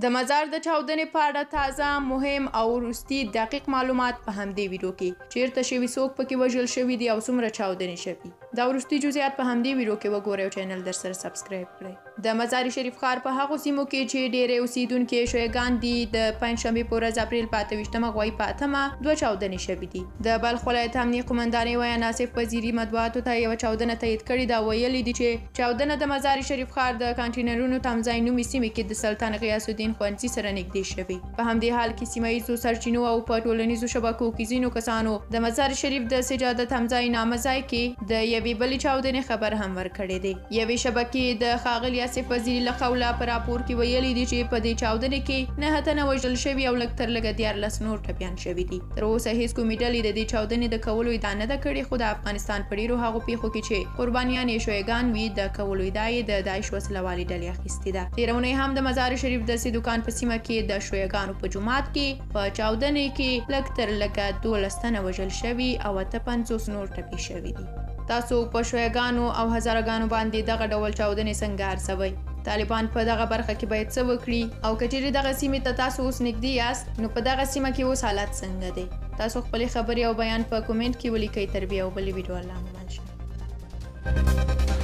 د مزار د چاودنې په اړه تازه، مهم او وروستي دقیق معلومات په همدې ویډیو کې، چیرته شوي، څوک پکې وژل شوي دي او څومره چاودنې شوي، دا وروستي جزئیات په همدې ویډیو کې وګورئ او چینل در سره subscribe کړئ. د مزار شریف ښار په هغو سیمو کې چې ډېری اوسېدونکي یې شیعه ګان دي، د پنجشنبې په ورځ اپریل په 28مه، غوایي په 8مه، دوه چاودنې شوې دي. د بلخ ولایت امنیې قومندانۍ ویاند آصف وزیري مطبوعاتو ته یوه چاودنه تایید کړې ده او ویلي دي چې چاودنه د مزار شریف ښار د کانټینرونو تمځای نومي سیمې کې د سلطان غیاث الدین ښوونځي سره نږدې شوې. په همدې حال کې سیمه ییزو سرچینو او په ټولنیزو شبکو کې ځینو کسانو د مزار شریف د سجاده تمځای نامه ځای کې د یوې بلې چاودنې خبر هم ورکړی دی. یوې شبکې د ښاغلي آصف وزیري له قوله په راپور کې ویلي دي چې په دې چاودنې کې 9 تنه وژل شوي او لږ تر لږه 13 نور ټپیان شوي دي. تر اوسه هیڅ کومې ډلې د دې چاودنې د کولو ادعا نه ده کړې، خو د افغانستان په ډیرو هغو پیښو کې چې قربانیان یې شیعه ګان وي، د کولو ادعا یې د داعش وسله والې ډلې اخیستې ده. تېره اونۍ هم د مزار شریف د سیدوکان په سیمه کې د شیعه ګانو په جومات کې په چاودنې کې لږ تر لږه 12 تنه وژل شوي او 58 نور ټپي شوي دي. تاسو په شیعه ګانو او هزاره ګانو باندې دغه ډول چاودنې څنګه ارزوئ؟ طالبان په دغه برخه کې باید څه وکړي؟ او که چیرې دغه سیمې ته تاسو اوس نږدې یاست، نو په دغه سیمه کې اوس حالت څنګه دی؟ تاسو خپلې خبرې او بیان په کومنټ کې ولیکئ. تر بیا او بلې ویډیو، الله مو مل شه.